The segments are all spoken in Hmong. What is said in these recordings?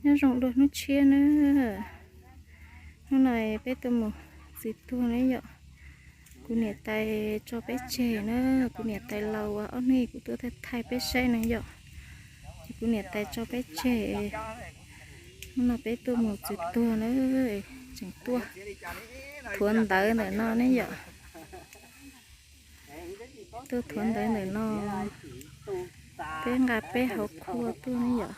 Nyob zoo dua hnub tshiab na. Hnub no peb tuaj mus txwv tuag na yom. Kuv niam tais tso peb tseg na, kuv niam tais laus uas ob hnub kuv tuaj thaij thaij peb saib na yom. Ces kuv niam tais tso peb tseg, hnub no peb tuaj mus txwv tuag na, tseem tuaj thuav ntawv ntawm no ne yom. Tuaj thuav ntawv ntawm no, peb nqa peb hauv qhua tuaj ne yom.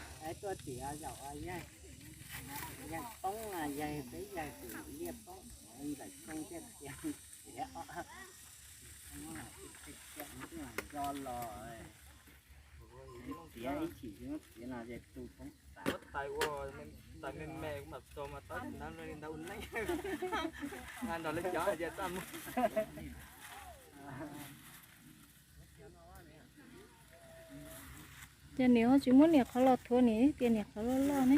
Ces niam ho tsis muab niam qhov los thuav, niam tias niam qhov loj loj ne.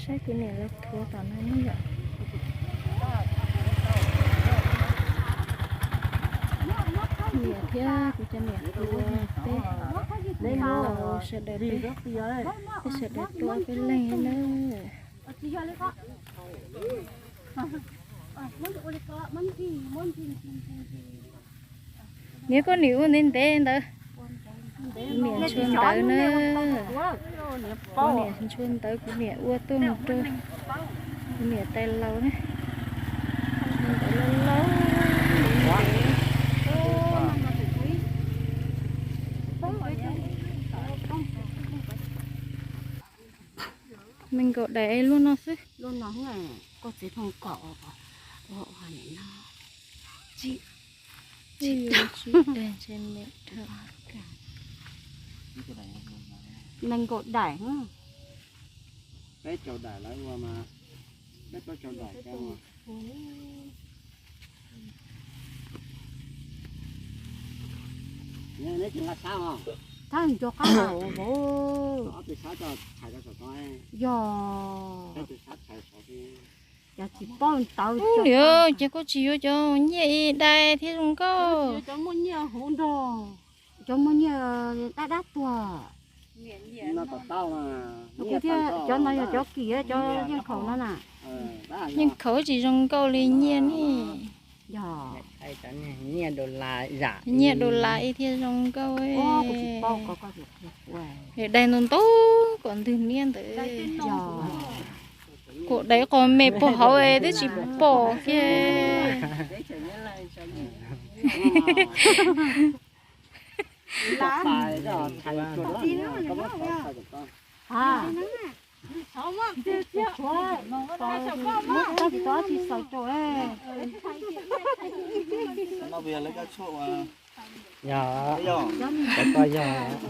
Saib kuv niam lawv thuav tom no ne yom. Niam thiab kuv cov niam hluas peb, niam laus sawv daws peb, peb sawv daws tuaj peb leeg na. Niam, koj niam ua ntev ntev ntawd. Kuv niam ntshua ntawv na. Kuv niam ntshua ntawv, kuv niam ua tuaj mus rau kuv niam tais laus ne. Ntawv laus laus. Nees nkaum daim luaj no xwb. Nees nkaum daim. Peb caug daim lawv ua mas, peb plaub caug daim. Neb tsis nqa sab os? Thab nco qab os. Ob tug sab tso tshais rau saum tod. Yog. Peb tug sab tshais saud. Yog tsis paub ntawd. Ub, ces koj tsis yuav cov nyiaj ib dai thiab zoo nkauj. Cov muaj nyiaj huv nrog, cov muaj nyiaj dab dab tuag. No tom tau na. Kuv thiaj, cov no yog cov kim, cov yeej khaum no na. Yeej khaum tsis zoo nkauj li nyiaj ne. Yog. Nyiaj dollar ib thiaj zoo nkauj. Dai ntau ntau kom ntwg niab ntawd. Kuv dai qos me puag hauv twb tsis pom kiag.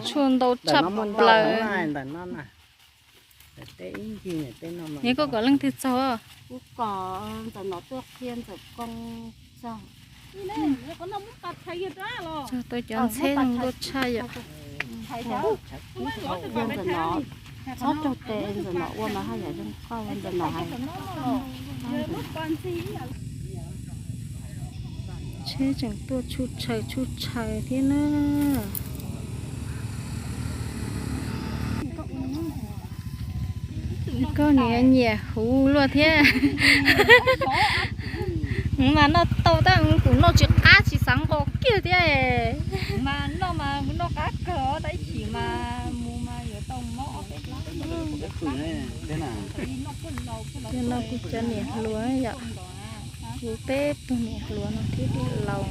Tshuaj ntau tshaj plaws. Niam, koj kom leej twg txaug? Kuv kom ntxawm no tuaj qhia ntxawm koob txaug. Txaug tau cov ntxheb zoo nkauj tshaj yom. Yog ntxawm no txhob raug tes, ntxawm no ua mas haj yam zoo nkauj ntxawm no hais. Tsheb tseem tuaj tshuj tshaws tshuj tshaws thiab na. Koj niam nyiam huv luaj thiab. Mas noj tau tab kuv noj tsis qab tsis xav nqos kiag thiab. Mas noj mas kuv noj qab kawg tab sis mas mus mas yuav tau mob ob peb hnub. Cov no kuv cov niam hluas yom. Kuv peb tug niam hluas no thiab tij laus.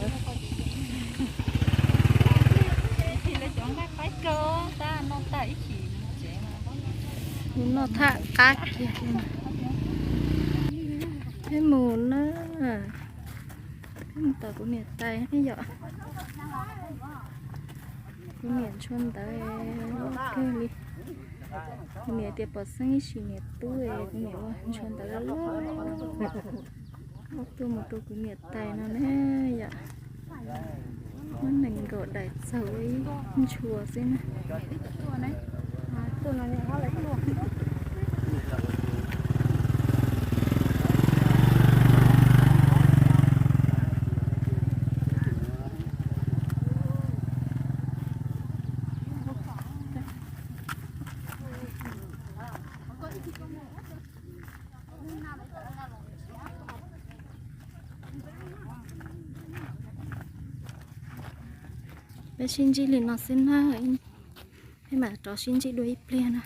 Kuv noj thaj qab kiag. Peb mus na, peb mus tom kuv niam tais ne yom. Kuv niam ntshua ntawv loj kawg li. Kuv niam tias pom xeeb ib sim niam tub es kuv niam ua ntshua ntawv loj loj. Tuaj mus rau kuv niam tais no ne yom. Muab nees nkaum daim txaug ib ntshua xwb na. Peb sib ntsib li no xwb na, peb mam rov sib ntsib dua ib pliag na.